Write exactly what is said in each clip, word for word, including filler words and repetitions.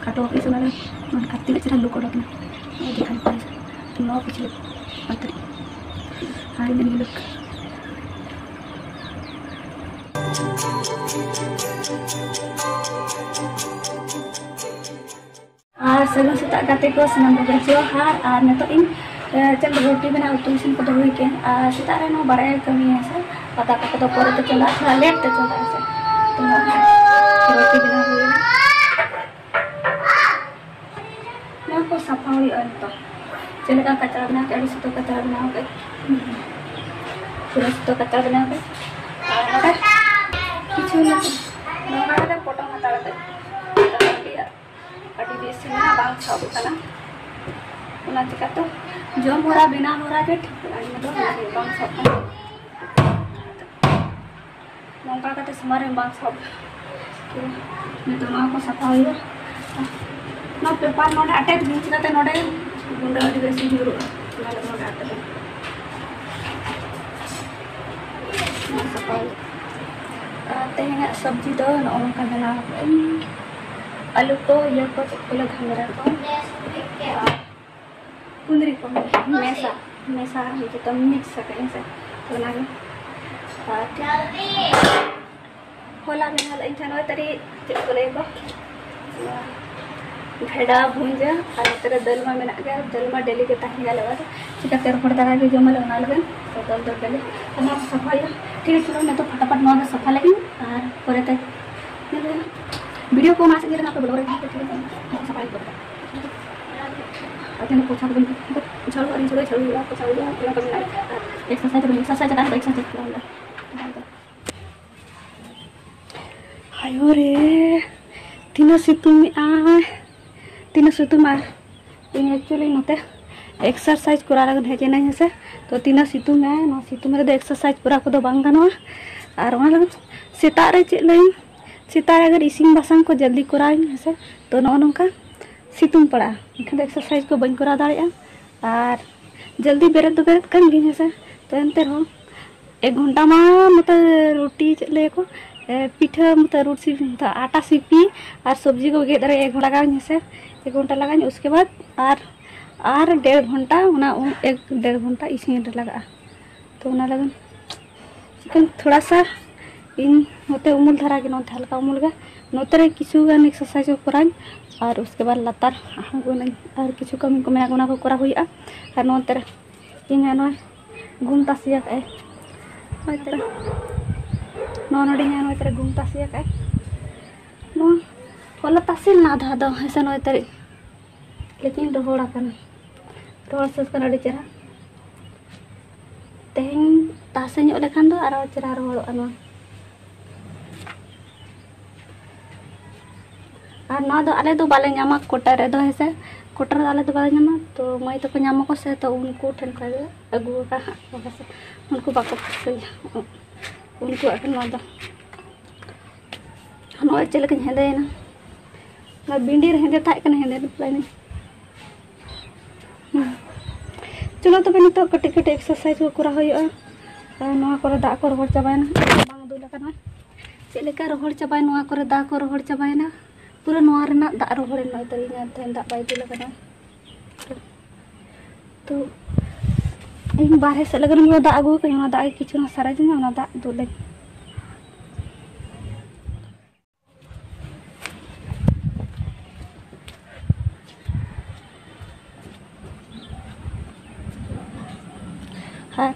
ᱠᱷᱟᱴᱚ ᱚᱯᱷᱤᱥ ᱚᱱᱟ ᱨᱮ ᱟᱨ ᱛᱤᱱᱟᱹᱜ ᱪᱮᱦᱨᱟ ᱞᱩᱠ ᱚᱰᱚᱠ ᱮᱱᱟ᱾ ᱱᱚᱣᱟ ᱯᱤᱪᱷᱞᱮ ᱯᱟᱛᱨᱤ ᱟᱨ ᱤᱧ ᱞᱩᱠ᱾ ᱟᱨ ᱥᱟᱹᱜᱩᱱ ᱥᱮᱛᱟᱜ ᱜᱟᱛᱮ ᱠᱚ, ᱥᱟᱱᱟᱢ ᱠᱚᱜᱮ ᱡᱚᱦᱟᱨ᱾ ᱟᱨ ᱱᱤᱛᱚᱜ ᱤᱧ, ᱮ, ᱪᱮᱫ ᱨᱩᱴᱤ ᱵᱮᱱᱟᱣ, ᱩᱛᱩ ᱤᱥᱤᱱ ᱠᱚᱫᱚ ᱦᱩᱭ ᱠᱮᱫ᱾ ᱟᱨ ᱥᱮᱛᱟᱜ ᱨᱮ ᱱᱚᱣᱟ ᱵᱟᱨᱭᱟ ᱠᱟᱹᱢᱤᱭᱟ ᱥᱮ, ᱟᱨ ᱫᱟᱠᱟ ᱠᱚᱫᱚ ᱯᱚᱨᱮ ᱛᱮ ᱪᱚᱸᱫᱟᱜᱼᱟ, ᱛᱷᱚᱲᱟ ᱞᱮᱴ ᱛᱮ ᱪᱚᱸᱫᱟᱜᱼᱟ ᱥᱮ᱾ ᱛᱚ ᱱᱚᱣᱟ ᱨᱩᱴᱤ ᱵᱮᱱᱟᱣ ᱦᱩᱭᱱᱟ᱾ ᱱᱚᱣᱟ ᱠᱚ ᱥᱟᱯᱷᱟ ᱦᱩᱭᱩᱜᱼᱟ ᱱᱤᱛᱚᱜ᱾ ᱪᱮᱫ ᱞᱮᱠᱟ ᱠᱟᱪᱨᱟ ᱵᱮᱱᱟᱣ ᱠᱮᱫ, ᱟᱹᱰᱤ ᱥᱚᱠᱛᱚ ᱠᱟᱪᱨᱟ ᱵᱮᱱᱟᱣ ᱠᱮᱫ, ᱯᱩᱨᱟᱹ ᱥᱚᱠᱛᱚ ᱠᱟᱪᱨᱟ ᱵᱮᱱᱟᱣ ᱠᱮᱫ᱾ ᱟᱨ ᱱᱚᱰᱮ ᱠᱤᱪᱷᱩ ᱱᱚᱝᱠᱟ ᱠᱟᱛᱮ ᱯᱚᱴᱚᱢ ᱦᱟᱛᱟᱲ ᱠᱮᱫ᱾ ᱟᱹᱰᱤ ᱵᱮᱥ ᱦᱩᱭᱱᱟ, ᱵᱟᱝ ᱥᱟᱵ ᱠᱟᱱᱟ᱾ ᱚᱱᱟ ᱪᱤᱠᱟᱹᱛᱮ ᱡᱚᱢ ᱦᱚᱨᱟ, ᱵᱮᱱᱟᱣ ᱦᱚᱨᱟ ᱜᱮ ᱴᱷᱤᱠ ᱠᱟᱱᱟ, ᱤᱧ ᱫᱚ ᱵᱟᱝ ᱥᱟᱵ ᱠᱟᱱᱟ᱾ ᱱᱚᱝᱠᱟ ᱠᱟᱛᱮ ᱥᱟᱢᱟᱝ ᱨᱮ ᱵᱟᱝ ᱥᱟᱵ᱾ ᱱᱤᱛᱚᱜ ᱱᱚᱣᱟ ᱠᱚ ᱥᱟᱯᱷᱟ ᱦᱩᱭᱩᱜᱼᱟ᱾ ᱱᱚᱣᱟ ᱯᱮᱯᱟᱨ ᱱᱚᱰᱮ ᱟᱴᱮᱫ ᱦᱩᱭ, ᱪᱤᱠᱟᱹᱛᱮ ᱱᱚᱰᱮ ᱜᱩᱸᱰᱟᱹ ᱟᱹᱰᱤ ᱵᱮᱥ ᱧᱩᱨᱩᱜᱼᱟ, ᱚᱱᱟ ᱞᱟᱹᱜᱤᱫ ᱱᱚᱰᱮ ᱟᱴᱮᱫ ᱦᱩᱭᱩᱜᱼᱟ᱾ ᱱᱚᱣᱟ ᱥᱟᱯᱷᱟ ᱦᱩᱭᱩᱜᱼᱟ᱾ ᱟᱨ ᱛᱮᱦᱮᱧᱟᱜ ᱥᱚᱵᱽᱡᱤ ᱫᱚ ᱱᱚᱜᱼᱚ ᱱᱚᱝᱠᱟ ᱵᱮᱱᱟᱣ ᱠᱟᱜ ᱟᱹᱧ᱾ ᱟᱹᱞᱩ ᱠᱚ, ᱤᱭᱟᱹ ᱠᱚ, ᱪᱮᱫ ᱠᱚ ᱞᱟᱹᱭᱟ, ᱜᱷᱟᱸᱜᱽᱨᱟ ᱠᱚ, ᱟᱨ ᱠᱩᱸᱫᱽᱨᱤ ᱠᱚ, ᱢᱮᱥᱟ, ᱢᱮᱥᱟ ᱡᱚᱛᱚ ᱢᱤᱠᱥ ᱟᱠᱟᱫ ᱟᱹᱧ ᱥᱮ, ᱚᱱᱟᱜᱮ᱾ ᱟᱨ ᱦᱚᱞᱟ ᱵᱮᱱᱟᱣ ᱞᱮᱫ ᱟᱹᱧ ᱛᱟᱦᱮᱸ ᱱᱚᱭ ᱛᱟᱹᱨᱤᱠᱷ, ᱪᱮᱫ ᱠᱚ ᱞᱟᱹᱭᱟ ᱠᱚ, ᱵᱷᱮᱰᱟ ᱵᱷᱩᱸᱡᱟᱹ, ᱟᱨ ᱱᱚᱛᱮ ᱨᱮ ᱫᱟᱹᱞ ᱢᱟ ᱢᱮᱱᱟᱜ ᱜᱮᱭᱟ, ᱫᱟᱹᱞ ᱢᱟ ᱰᱮᱞᱤ ᱜᱮ ᱛᱟᱦᱮᱸ ᱜᱮᱭᱟ ᱟᱞᱮ ᱚᱲᱟᱜ ᱨᱮ᱾ ᱪᱤᱠᱟᱹᱛᱮ ᱨᱚᱦᱚᱲ ᱫᱟᱨᱟ ᱜᱮ ᱡᱚᱢ ᱟᱞᱮ, ᱚᱱᱟ ᱞᱟᱹᱜᱤᱫ ᱛᱚ ᱫᱟᱹᱞ ᱫᱚ ᱰᱮᱞᱤ᱾ ᱚᱱᱟ ᱠᱚ ᱥᱟᱯᱷᱟᱭᱟ᱾ ᱴᱷᱤᱠ ᱟᱪᱷᱮ, ᱪᱚᱞᱚ ᱱᱤᱛᱚᱜ ᱯᱷᱟᱴᱟᱯᱷᱟᱴ ᱱᱚᱣᱟ ᱫᱚ ᱥᱟᱯᱷᱟ ᱞᱟᱹᱜᱤᱫ, ᱟᱨ ᱯᱚᱨᱮᱛᱮ ᱧᱮᱞ ᱦᱩᱭᱩᱜᱼᱟ᱾ ᱵᱷᱤᱰᱤᱭᱳ ᱠᱚ ᱢᱟ ᱥᱟᱺᱜᱤᱧ ᱨᱮ ᱢᱮᱱᱟᱜ ᱯᱮ, ᱵᱞᱚᱜ ᱨᱮ ᱢᱮᱱᱟᱜ ᱯᱮ, ᱴᱷᱤᱠ ᱟᱪᱷᱮ, ᱥᱟᱯᱷᱟ ᱞᱟᱹᱜᱤᱫ ᱫᱚ᱾ ᱟᱨ ᱛᱤᱱᱟᱹᱜ ᱯᱚᱭᱥᱟ ᱠᱚ ᱵᱟᱹᱧ ᱡᱷᱟᱲᱩ ᱟᱹᱨᱤ ᱡᱷᱟᱲᱩ ᱦᱩᱭᱩᱜᱼᱟ, ᱯᱚᱭᱥᱟ ᱦᱩᱭᱩᱜᱼᱟ, ᱚᱱᱟ ᱠᱚ ᱢᱮᱱᱟᱜᱼᱟ᱾ ᱟᱨ ᱮᱠᱥᱟᱨᱥᱟᱭᱤᱡᱽ ᱨᱮ, ᱮᱠᱥᱟᱨᱥᱟᱭᱤᱡᱽ ᱪᱮᱛᱟᱱ ᱨᱮ ᱮᱠᱥᱟᱨᱥᱟᱭᱤᱡᱽ ᱠᱚᱨᱟᱣ ᱦᱩᱭᱩᱜᱼᱟ᱾ ᱟᱭᱳ ᱨᱮ, ᱛᱤᱱᱟᱹᱜ ᱥᱤᱛᱩᱝ ᱮᱜᱼᱟᱭ, ᱛᱤᱱᱟᱹᱜ ᱥᱤᱛᱩᱝ ᱟᱭ᱾ ᱤᱧ actually ᱱᱚᱛᱮ ᱮᱠᱥᱟᱨᱥᱟᱭᱤᱡᱽ ᱠᱚᱨᱟᱣ ᱞᱟᱹᱜᱤᱫ ᱦᱮᱡ ᱮᱱᱟᱹᱧ, ᱦᱮᱸ ᱥᱮ᱾ ᱛᱚ ᱛᱤᱱᱟᱹᱜ ᱥᱤᱛᱩᱝ ᱟᱭ, ᱱᱚᱣᱟ ᱥᱤᱛᱩᱝ ᱨᱮᱫᱚ ᱮᱠᱥᱟᱨᱥᱟᱭᱤᱡᱽ ᱠᱚᱨᱟᱣ ᱠᱚᱫᱚ ᱵᱟᱝ ᱜᱟᱱᱚᱜᱼᱟ᱾ ᱟᱨ ᱚᱱᱟ ᱞᱟᱹᱜᱤᱫ ᱥᱮᱛᱟᱜ ᱨᱮ ᱪᱮᱫ ᱞᱟᱹᱭᱟᱹᱧ, ᱥᱮᱛᱟᱜ ᱨᱮ ᱟᱜᱟᱨ ᱤᱥᱤᱱ ᱵᱟᱥᱟᱝ ᱠᱚ ᱡᱚᱞᱫᱤ ᱠᱚᱨᱟᱣ ᱟᱹᱧ, ᱦᱮᱸ ᱥᱮ, ᱛᱚ ᱱᱚᱜᱼᱚ ᱱᱚᱝᱠᱟ ᱥᱤᱛᱩᱝ ᱯᱟᱲᱟᱜᱼᱟ, ᱮᱱᱠᱷᱟᱱ ᱫᱚ ᱮᱠᱥᱟᱨᱥᱟᱭᱤᱡᱽ ᱠᱚ ᱵᱟᱹᱧ ᱠᱚᱨᱟᱣ ᱫᱟᱲᱮᱭᱟᱜᱼᱟ᱾ ᱟᱨ ᱡᱚᱞᱫᱤ ᱵᱮᱨᱮᱫ ᱫᱚ ᱵᱮᱨᱮᱫ ᱠᱟᱱ ᱜᱤᱭᱟᱹᱧ, ᱦᱮᱸ ᱥᱮ, ᱛᱚ ᱮᱱᱛᱮ ᱨᱮᱦᱚᱸ ᱮᱠ ᱜᱷᱚᱱᱴᱟ ᱢᱟ ᱱᱚᱛᱮ ᱨᱩᱴᱤ ᱪᱮᱫ ᱞᱟᱹᱭᱟᱠᱚ, ᱯᱤᱴᱷᱟᱹ ᱢᱚᱛᱚ ᱨᱩᱴ ᱥᱤᱯᱤ ᱢᱚᱛᱚ ᱟᱴᱟ ᱥᱤᱯᱤ ᱟᱨ ᱥᱚᱵᱽᱡᱤ ᱠᱚ ᱜᱮᱫ ᱨᱮ ᱮᱠ ᱜᱷᱚᱱᱴᱟ ᱞᱟᱜᱟᱣᱤᱧᱟ ᱥᱮ, ᱮᱠ ᱜᱷᱚᱱᱴᱟ ᱞᱟᱜᱟᱣᱤᱧᱟ᱾ ᱩᱥᱠᱮ ᱵᱟᱫ ᱟᱨ ᱟᱨ ᱰᱮᱲ ᱜᱷᱚᱱᱴᱟ, ᱚᱱᱟ ᱮᱠ ᱰᱮᱲ ᱜᱷᱚᱱᱴᱟ ᱤᱥᱤᱱ ᱨᱮ ᱞᱟᱜᱟᱜᱼᱟ᱾ ᱛᱚ ᱚᱱᱟ ᱞᱟᱹᱜᱤᱫ ᱪᱤᱠᱟᱹᱧ ᱛᱷᱚᱲᱟ ᱥᱟ ᱤᱧ ᱱᱚᱛᱮ ᱩᱢᱩᱞ ᱫᱷᱟᱨᱟ ᱜᱮ, ᱱᱚᱛᱮ ᱦᱟᱞᱠᱟ ᱩᱢᱩᱞ ᱜᱮ, ᱱᱚᱛᱮ ᱨᱮ ᱠᱤᱪᱷᱩ ᱜᱟᱱ ᱮᱠᱥᱟᱨᱥᱟᱭᱤᱡᱽ ᱠᱚ ᱠᱚᱨᱟᱣᱟᱹᱧ᱾ ᱟᱨ ᱩᱥᱠᱮ ᱵᱟᱫ ᱞᱟᱛᱟᱨ ᱟᱬᱜᱚᱱᱟᱹᱧ, ᱟᱨ ᱠᱤᱪᱷᱩ ᱠᱟᱹᱢᱤ ᱠᱚ ᱢᱮᱱᱟᱜᱼᱟ, ᱚᱱᱟ ᱠᱚ ᱠᱚᱨᱟᱣ ᱦᱩᱭᱩᱜᱼᱟ᱾ ᱟᱨ ᱱᱚᱛᱮ ᱨᱮ ᱤᱧ ᱱᱚᱜᱼᱚᱭ ᱜᱩᱢ ᱛᱟᱥᱮ ᱟᱠᱟᱫᱼᱟᱭ᱾ ᱦᱳᱭ ᱛᱚ᱾ ᱱᱚᱣᱟ ᱱᱚᱰᱮ ᱧᱮᱞ ᱱᱚᱜᱼᱚᱭ ᱛᱟᱨᱟ ᱜᱩᱢ ᱛᱟᱥᱮ ᱟᱠᱟᱫᱼᱟᱭ᱾ ᱱᱚᱣᱟ ᱦᱚᱞᱟ ᱛᱟᱥᱮ ᱞᱮᱱᱟ ᱟᱫᱷᱟ ᱫᱚ, ᱦᱮᱸ ᱥᱮ, ᱱᱚᱜᱼᱚᱭ ᱛᱟᱨᱟ᱾ ᱞᱮᱠᱤᱱ ᱨᱚᱦᱚᱲ ᱟᱠᱟᱱᱟ᱾ ᱨᱚᱦᱚᱲ ᱥᱟᱹᱛ ᱠᱟᱱᱟ ᱟᱹᱰᱤ ᱪᱮᱦᱨᱟ᱾ ᱛᱮᱦᱮᱧ ᱛᱟᱥᱮ ᱧᱚᱜ ᱞᱮᱠᱷᱟᱱ ᱫᱚ ᱟᱨᱚ ᱪᱮᱦᱨᱟ ᱨᱚᱦᱚᱲᱚᱜᱼᱟ ᱱᱚᱣᱟ᱾ ᱟᱨ ᱱᱚᱣᱟ ᱫᱚ ᱟᱞᱮ ᱫᱚ ᱵᱟᱞᱮ ᱧᱟᱢᱟ ᱠᱚᱴᱟ ᱨᱮᱫᱚ, ᱦᱮᱸ ᱥᱮ᱾ ᱠᱚᱴᱟ ᱨᱮᱫᱚ ᱟᱞᱮ ᱫᱚ ᱵᱟᱞᱮ ᱧᱟᱢᱟ, ᱛᱚ ᱢᱟᱹᱭ ᱛᱟᱠᱚ ᱧᱟᱢᱟᱠᱚ ᱥᱮ, ᱛᱚ ᱩᱱᱠᱩ ᱴᱷᱮᱱ ᱠᱷᱚᱱ ᱜᱮ ᱟᱹᱜᱩ ᱟᱠᱟᱫ ᱦᱟᱸᱜ ᱠᱚ, ᱦᱮᱸ ᱥᱮ᱾ ᱩᱱᱠᱩ ᱵᱟᱠᱚ ᱯᱷᱟᱥᱟᱹᱭᱟ᱾ ᱩᱱᱠᱩᱣᱟᱜ ᱜᱮ ᱱᱚᱣᱟ ᱫᱚ᱾ ᱱᱚᱜᱼᱚᱭ ᱪᱮᱫ ᱞᱮᱠᱟᱧ ᱦᱮᱸᱫᱮᱭᱮᱱᱟ᱾ ᱱᱚᱣᱟ ᱵᱤᱸᱰᱤ ᱨᱮ ᱦᱮᱸᱫᱮ ᱛᱟᱦᱮᱸ ᱠᱟᱱᱟ, ᱦᱮᱸᱫᱮ ᱨᱮ ᱯᱞᱟᱭᱱᱤ᱾ ᱦᱩᱸ᱾ ᱪᱚᱞᱚ ᱛᱚᱵᱮ ᱱᱤᱛᱚᱜ ᱠᱟᱹᱴᱤᱡ ᱠᱟᱹᱴᱤᱡ ᱮᱠᱥᱟᱨᱥᱟᱭᱤᱡᱽ ᱠᱚ ᱠᱚᱨᱟᱣ ᱦᱩᱭᱩᱜᱼᱟ᱾ ᱟᱨ ᱱᱚᱣᱟ ᱠᱚᱨᱮ ᱫᱟᱜ ᱠᱚ ᱨᱚᱦᱚᱲ ᱪᱟᱵᱟᱭᱮᱱᱟ, ᱵᱟᱝ ᱫᱩᱞ ᱟᱠᱟᱱᱟ᱾ ᱪᱮᱫ ᱞᱮᱠᱟ ᱨᱚᱦᱚᱲ ᱪᱟᱵᱟᱭᱮᱱᱟ, ᱱᱚᱣᱟ ᱠᱚᱨᱮ ᱫᱟᱜ ᱠᱚ ᱨᱚᱦᱚᱲ ᱪᱟᱵᱟᱭᱮᱱᱟ᱾ ᱯᱩᱨᱟᱹ ᱱᱚᱣᱟ ᱨᱮᱱᱟᱜ ᱫᱟᱜ ᱨᱚᱦᱚᱲᱮᱱᱟ, ᱛᱟᱹᱞᱤᱧᱟ ᱛᱮᱦᱮᱧ ᱫᱟᱜ ᱵᱟᱭ ᱫᱩᱞ ᱟᱠᱟᱱᱟ᱾ ᱛᱚ ᱤᱧ ᱵᱟᱨᱦᱮ ᱥᱮᱫ ᱞᱟᱹᱜᱤᱫ ᱫᱟᱜ ᱟᱹᱜᱩ ᱟᱠᱟᱫᱟᱹᱧ, ᱚᱱᱟ ᱫᱟᱜ ᱜᱮ ᱠᱤᱪᱷᱩ ᱥᱟᱨᱮᱡᱤᱧᱟ, ᱚᱱᱟ ᱫᱟᱜ ᱫᱩᱞᱟᱹᱧ᱾ ᱟᱨ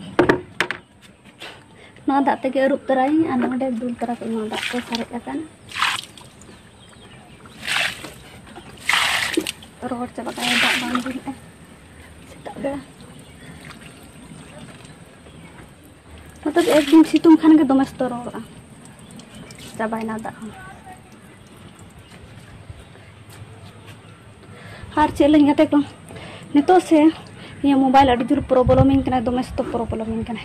ᱱᱚᱣᱟ ᱫᱟᱜ ᱛᱮᱜᱮ ᱟᱹᱨᱩᱵ ᱛᱚᱨᱟᱭᱟᱹᱧ ᱟᱨ ᱱᱚᱰᱮ ᱫᱩᱞ ᱛᱚᱨᱟ ᱠᱟᱜ ᱟᱹᱧ ᱱᱚᱣᱟ ᱫᱟᱜ ᱠᱚ ᱥᱟᱨᱮᱡ ᱟᱠᱟᱱ᱾ ᱨᱚᱦᱚᱲ ᱪᱟᱵᱟ ᱠᱟᱜᱼᱟ, ᱫᱟᱜ ᱵᱟᱝ ᱫᱩᱞᱮᱜᱼᱟ ᱥᱮᱛᱟᱜ ᱵᱮᱲᱟ᱾ ᱢᱚᱛᱞᱚᱵ ᱮᱠ ᱫᱤᱱ ᱥᱤᱛᱩᱝ ᱠᱷᱟᱱ ᱜᱮ ᱫᱚᱢᱮ ᱥᱚᱠᱛᱚ ᱨᱚᱦᱚᱲᱚᱜᱼᱟ, ᱪᱟᱵᱟᱭᱮᱱᱟ ᱫᱟᱜ ᱦᱚᱸ᱾ ᱟᱨ ᱪᱮᱫ ᱞᱟᱹᱭ ᱜᱟᱛᱮ ᱠᱚ, ᱱᱤᱛᱚᱜ ᱥᱮ ᱱᱤᱭᱟᱹ ᱢᱳᱵᱟᱭᱤᱞ ᱟᱹᱰᱤ ᱡᱳᱨ ᱯᱨᱚᱵᱞᱮᱢᱤᱧ ᱠᱟᱱᱟ, ᱫᱚᱢᱮ ᱥᱚᱠᱛᱚ ᱯᱨᱚᱵᱞᱮᱢᱤᱧ ᱠᱟᱱᱟ᱾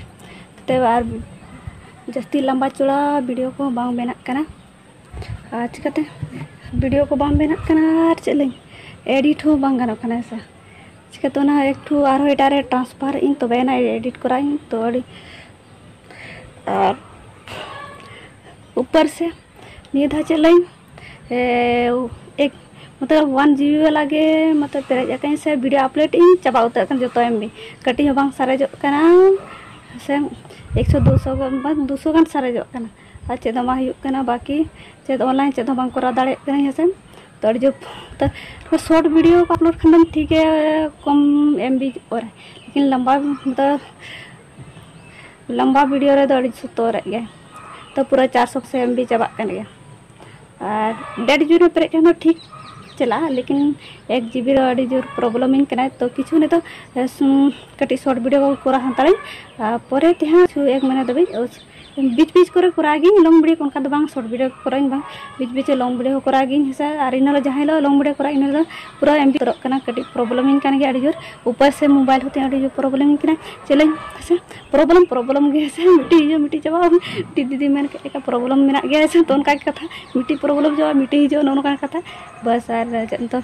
ᱛᱚ ᱟᱨ ᱡᱟᱹᱥᱛᱤ ᱞᱟᱢᱵᱟ ᱪᱚᱲᱟ ᱵᱷᱤᱰᱤᱭᱳ ᱠᱚ ᱵᱟᱝ ᱵᱮᱱᱟᱜ ᱠᱟᱱᱟ, ᱟᱨ ᱪᱤᱠᱟᱹᱛᱮ ᱵᱷᱤᱰᱤᱭᱳ ᱠᱚ ᱵᱟᱝ ᱵᱮᱱᱟᱜ ᱠᱟᱱᱟ, ᱟᱨ ᱪᱮᱫ ᱞᱟᱹᱭ, ᱮᱰᱤᱴ ᱦᱚᱸ ᱵᱟᱝ ᱜᱟᱱᱚᱜ ᱠᱟᱱᱟ, ᱦᱮᱸ ᱥᱮ᱾ ᱪᱤᱠᱟᱹᱛᱮ ᱚᱱᱟ ᱮᱠᱴᱩ ᱟᱨᱦᱚᱸ ᱮᱴᱟᱜ ᱨᱮ ᱴᱨᱟᱱᱥᱯᱷᱟᱨ ᱤᱧ, ᱛᱚᱵᱮ ᱟᱱᱟᱜ ᱮᱰᱤᱴ ᱠᱚᱨᱟᱣ ᱤᱧ᱾ ᱛᱚ ᱟᱹᱰᱤ, ᱟᱨ ऊपर से ᱱᱤᱭᱟᱹ ᱫᱷᱟᱣ ᱪᱮᱫ ᱞᱟᱹᱭ, ᱮ, ᱮᱠ, ᱢᱚᱛᱞᱚᱵ ᱚᱣᱟᱱ ᱡᱤᱵᱤ ᱵᱟᱞᱟ ᱜᱮ, ᱢᱚᱛᱞᱚᱵ ᱯᱮᱨᱮᱡ ᱟᱠᱟᱫᱟᱹᱧ ᱥᱮ ᱵᱷᱤᱰᱤᱭᱳ ᱟᱯᱞᱳᱰ ᱤᱧ, ᱪᱟᱵᱟ ᱩᱛᱟᱹᱨ ᱟᱠᱟᱱ ᱡᱚᱛᱚ ᱮᱢ ᱵᱤ᱾ ᱠᱟᱹᱴᱤᱡ ᱦᱚᱸ ᱵᱟᱝ ᱥᱟᱨᱮᱡᱚᱜ ᱠᱟᱱᱟ ᱥᱮ, ᱮᱠᱥᱚ ᱫᱩᱥᱚ ᱜᱟᱱ, ᱵᱟᱝ, ᱫᱩᱥᱚ ᱜᱟᱱ ᱥᱟᱨᱮᱡᱚᱜ ᱠᱟᱱᱟ, ᱟᱨ ᱪᱮᱫ ᱦᱚᱸ ᱵᱟᱝ ᱦᱩᱭᱩᱜ ᱠᱟᱱᱟ᱾ ᱵᱟᱠᱤ ᱪᱮᱫ ᱚᱱᱞᱟᱭᱤᱱ ᱪᱮᱫ ᱦᱚᱸ ᱵᱟᱝ ᱠᱚᱨᱟᱣ ᱫᱟᱲᱮᱭᱟᱜ ᱠᱟᱹᱱᱟᱹᱧ ᱦᱮᱸᱥᱮ᱾ ᱛᱚ ᱟᱹᱰᱤ ᱡᱳᱨ, ᱛᱚ ᱥᱚᱨᱴ ᱵᱷᱤᱰᱤᱭᱳ ᱟᱯᱞᱳᱰ ᱠᱷᱟᱱ ᱫᱚ ᱴᱷᱤᱠ ᱜᱮ, ᱠᱚᱢ ᱮᱢ ᱵᱤ ᱚᱨᱟᱭ, ᱞᱮᱠᱤᱱ ᱞᱟᱢᱵᱟ, ᱢᱚᱛᱞᱚᱵ ᱞᱟᱢᱵᱟ ᱵᱷᱤᱰᱤᱭᱳ ᱨᱮᱫᱚ ᱟᱹᱰᱤ ᱥᱚᱠᱛᱚ ᱨᱮᱫ ᱜᱮ᱾ ᱛᱚ ᱯᱩᱨᱟᱹ ᱪᱟᱨᱥᱚ ᱥᱮ ᱮᱢ ᱵᱤ ᱪᱟᱵᱟᱜ ᱠᱟᱱ ᱜᱮᱭᱟ᱾ ᱟᱨ ᱰᱮᱲ ᱡᱤᱵᱤ ᱨᱮ ᱯᱮᱨᱮᱡ ᱠᱷᱟᱱ ᱫᱚ ᱴᱷᱤᱠ ᱪᱟᱞᱟᱜᱼᱟ, ᱞᱮᱠᱤᱱ ᱮᱠ ᱡᱤᱵᱤ ᱨᱮ ᱟᱹᱰᱤ ᱡᱳᱨ ᱯᱨᱚᱵᱞᱮᱢᱤᱧ ᱠᱟᱱᱟᱭ᱾ ᱛᱚ ᱠᱤᱪᱷᱩ ᱱᱤᱛᱚᱜ, ᱮ, ᱥᱩ-, ᱠᱟᱹᱴᱤᱡ ᱥᱚᱨᱴ ᱵᱷᱤᱰᱤᱭᱳ ᱠᱚ ᱠᱚᱨᱟᱣ ᱦᱟᱛᱟᱲᱟᱹᱧ᱾ ᱟᱨ ᱯᱚᱨᱮ ᱛᱮᱦᱟᱸᱜ ᱠᱤᱪᱷᱩ ᱮᱠ ᱢᱟᱹᱦᱱᱟᱹ ᱫᱷᱟᱹᱵᱤᱡ ᱳᱭ ᱵᱤᱪ ᱵᱤᱪ ᱠᱚᱨᱮ ᱠᱚᱨᱟᱣ ᱜᱤᱧ ᱞᱚᱝ ᱵᱷᱤᱰᱤᱭᱳ ᱠᱚ, ᱚᱱᱠᱟ ᱫᱚ ᱵᱟᱝ ᱥᱚᱨᱴ ᱵᱷᱤᱰᱤᱭᱳ ᱠᱚ ᱠᱚᱨᱟᱣ ᱤᱧ ᱵᱟᱝ, ᱵᱤᱪ ᱵᱤᱪ ᱞᱚᱝ ᱵᱷᱤᱰᱤᱭᱳ ᱦᱚᱸ ᱠᱚᱨᱟᱣ ᱜᱤᱧ ᱦᱮᱸᱥᱮ᱾ ᱟᱨ ᱤᱱᱟᱹ ᱦᱤᱞᱳᱜ ᱡᱟᱦᱟᱸ ᱦᱤᱞᱳᱜ ᱞᱚᱝ ᱵᱷᱤᱰᱤᱭᱳ ᱠᱚᱨᱟᱣ, ᱤᱱᱟᱹ ᱦᱤᱞᱳᱜ ᱯᱩᱨᱟᱹ ᱮᱢ ᱵᱤ ᱩᱛᱟᱹᱨᱚᱜ ᱠᱟᱱᱟ, ᱠᱟᱹᱴᱤᱡ ᱯᱨᱚᱵᱞᱮᱢᱤᱧ ᱠᱟᱱ ᱜᱮᱭᱟ ᱟᱹᱰᱤ ᱡᱳᱨ᱾ ᱩᱯᱟᱹᱨ ᱥᱮ ᱢᱳᱵᱟᱭᱤᱞ ᱦᱚᱛᱮ ᱟᱹᱰᱤ ᱡᱳᱨ ᱯᱨᱚᱵᱞᱮᱢᱤᱧ ᱠᱟᱱᱟ᱾ ᱪᱮᱫ ᱞᱟᱹᱭ ᱦᱮᱸᱥᱮ, ᱯᱨᱚᱵᱞᱮᱢ, ᱯᱨᱚᱵᱞᱮᱢ ᱜᱮ ᱦᱮᱸᱥᱮ, ᱢᱤᱫᱴᱤᱡ ᱦᱤᱡᱩᱜ, ᱢᱤᱫᱴᱤᱡ ᱪᱟᱵᱟᱜᱼᱟ᱾ ᱢᱤᱫᱴᱤᱡ ᱫᱤᱫᱤ ᱢᱮᱱ ᱠᱮᱫ ᱞᱮᱠᱟ ᱯᱨᱚᱵᱞᱮᱢ ᱢᱮᱱᱟᱜ ᱜᱮᱭᱟ ᱦᱮᱸᱥᱮ, ᱛᱚ ᱚᱱᱠᱟ ᱜᱮ ᱠᱟᱛᱷᱟ, ᱢᱤᱫᱴᱤᱡ ᱯᱨᱚᱵᱞᱮᱢ ᱪᱟᱵᱟᱜᱼᱟ, ᱢᱤᱫᱴᱤᱡ ᱦᱤᱡᱩᱜᱼᱟ, ᱱᱚᱜᱼᱚ ᱱᱚᱝᱠᱟ ᱠᱟᱛᱷᱟ᱾ ᱵᱟᱥ, ᱟᱨ ᱪᱮᱫ ᱱᱤᱛᱚᱜ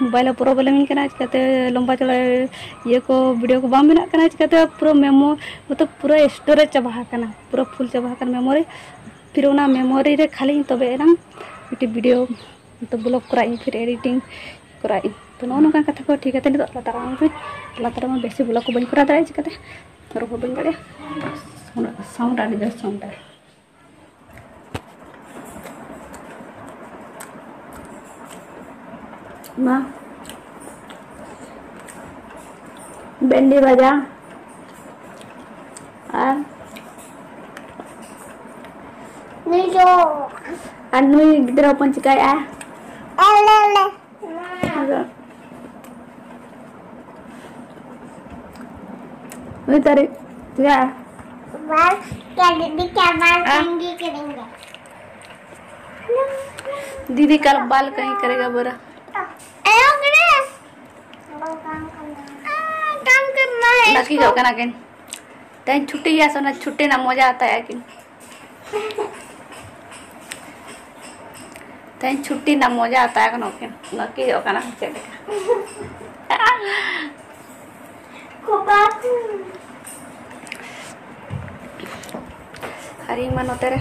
ᱢᱳᱵᱟᱭᱤᱞ ᱦᱚᱸ ᱯᱨᱚᱵᱞᱮᱢᱤᱧ ᱠᱟᱱᱟ, ᱪᱤᱠᱟᱹᱛᱮ ᱞᱚᱢᱵᱟ ᱪᱚᱲᱟ ᱤᱭᱟᱹ ᱠᱚ, ᱵᱷᱤᱰᱤᱭᱳ ᱠᱚ ᱵᱟᱝ ᱵᱮᱱᱟᱜ ᱠᱟᱱᱟ, ᱪᱤᱠᱟᱹᱛᱮ ᱯᱩᱨᱟᱹ ᱢᱮᱢᱳ-, ᱢᱚᱛᱞᱚᱵ ᱯᱩᱨᱟᱹ ᱥᱴᱳᱨᱮᱡᱽ ᱪᱟᱵᱟ ᱟᱠᱟᱱᱟ, ᱯᱩᱨᱟᱹ ᱯᱷᱩᱞ ᱪᱟᱵᱟ ᱟᱠᱟᱱᱟ ᱢᱮᱢᱳᱨᱤ᱾ ᱯᱷᱤᱨ ᱚᱱᱟ ᱢᱮᱢᱳᱨᱤ ᱨᱮ ᱠᱷᱟᱹᱞᱤᱧ ᱛᱚᱵᱮ ᱮᱱᱟᱝ ᱢᱤᱫᱴᱤᱡ ᱵᱷᱤᱰᱤᱭᱳ, ᱢᱚᱛᱞᱚᱵ ᱵᱞᱚᱜ ᱠᱚᱨᱟᱣ ᱤᱧ, ᱯᱷᱤᱨ ᱮᱰᱤᱴᱤᱝ ᱠᱚᱨᱟᱣ ᱤᱧ᱾ ᱛᱚ ᱱᱚᱜᱼᱚ ᱱᱚᱝᱠᱟᱱ ᱠᱟᱛᱷᱟ ᱠᱚ ᱴᱷᱤᱠ ᱠᱟᱛᱮ ᱱᱤᱛᱚᱜ ᱞᱟᱛᱟᱨ ᱨᱮ ᱵᱟᱹᱧ, ᱞᱟᱛᱟᱨ ᱨᱮᱢᱟ ᱵᱮᱥᱤ ᱵᱞᱚᱜ ᱠᱚ ᱵᱟᱹᱧ ᱠᱚᱨᱟᱣ ᱫᱟᱲᱮᱭᱟᱜᱼᱟ, ᱪᱤᱠᱟᱹᱛᱮ ᱨᱚᱲ ᱦᱚᱸ ᱵᱟᱹᱧ ᱫᱟᱲᱮᱭᱟᱜᱼᱟ᱾ ᱥᱟᱣᱩᱱᱰ, ᱥᱟᱣᱩᱱᱰ ᱟᱹᱰᱤ ᱡᱳᱨ ᱥᱟᱣᱩᱱᱰ ᱫᱟᱭ᱾ ᱢᱟ, ᱵᱷᱮᱱᱰᱤ ᱵᱷᱟᱡᱟ ᱟᱨ ᱱᱩᱭ ᱫᱚ, ᱟᱨ ᱱᱩᱭ ᱜᱤᱫᱽᱨᱟᱹ ᱦᱚᱯᱚᱱ ᱪᱤᱠᱟᱹᱭᱮᱫᱼᱟ? ᱟᱞᱮ, ᱟᱞᱮ᱾ ᱟᱫᱚ ᱱᱩᱭ ᱛᱟᱹᱨᱤ, ᱪᱤᱠᱟᱹᱭᱮᱫᱼᱟ? ᱵᱟᱞ, ᱠᱮᱰᱤ ᱠᱮᱵᱟᱞ ᱦᱮᱸ? ᱠᱟᱱᱰᱤ ᱠᱤᱨᱤᱧ ᱫᱟ᱾ दीदी कल बाल कहीं करेगा बोला। ए, ओकरे। काम करना है। काम करना है इसको। ᱱᱟᱹᱠᱤᱡᱚᱜ ᱠᱟᱱᱟ ᱠᱤᱱ᱾ ᱛᱮᱦᱮᱧ ᱪᱷᱩᱴᱤ ᱜᱮᱭᱟ ᱥᱮ, ᱚᱱᱟ ᱪᱷᱩᱴᱤ ᱨᱮᱱᱟᱜ ᱢᱚᱡᱟ ᱦᱟᱛᱟᱣᱮᱫᱼᱟ ᱠᱤᱱ᱾ ᱛᱮᱦᱮᱧ ᱪᱷᱩᱴᱤ ᱨᱮᱱᱟᱜ ᱢᱚᱡᱟ ᱦᱟᱛᱟᱣᱮᱫᱼᱟ ᱠᱤᱱ, ᱱᱟᱹᱠᱤᱡᱚᱜ ᱠᱟᱱᱟ ᱪᱮᱫ ᱞᱮᱠᱟ᱾ ᱟᱨ ᱤᱧ ᱢᱟ ᱱᱚᱛᱮ ᱨᱮ